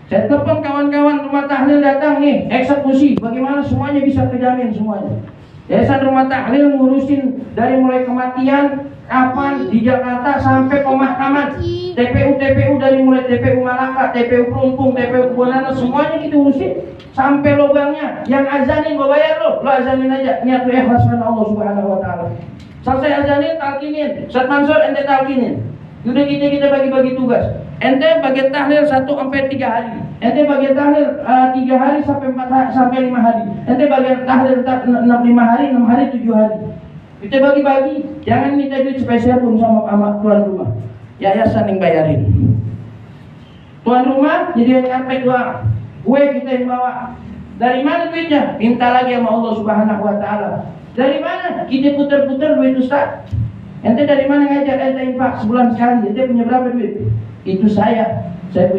Saya telepon kawan-kawan rumah tahlil datang nih, eksekusi. Bagaimana semuanya bisa terjamin semuanya. Yayasan Rumah Tahlil ngurusin dari mulai kematian, kapan di Jakarta sampai pemakaman. TPU dari mulai TPU Malaka, TPU Pelumpung, TPU Kebonana, semuanya kita urusin. Sampai lubangnya, yang azanin gue bayar lo azanin aja. Niat lu ikhlas karena Allah Subhanahu wa taala. Selesai azanin, talkinin. Ustaz Mansur ente talkinin. Udah kita bagi-bagi tugas. Ente bagian tahlil 1 sampai 3 hari. Ente bagian tahlil 3 hari sampai 4 hari, sampai 5 hari. Ente bagian tahlil 5 hari, 6 hari, 7 hari. Kita bagi-bagi. Jangan minta duit spesial pun sama tuan rumah. Yayasan yang bayarin. Tuan rumah jadi yang nyampe doa. Gue kita yang bawa. Dari mana duitnya? Minta lagi sama Allah Subhanahu wa taala. Dari mana? Kita putar-putar duit Ustaz. Ente dari mana ngajar? Ente infak sebulan sekali. Ente punya berapa duit? Itu saya punya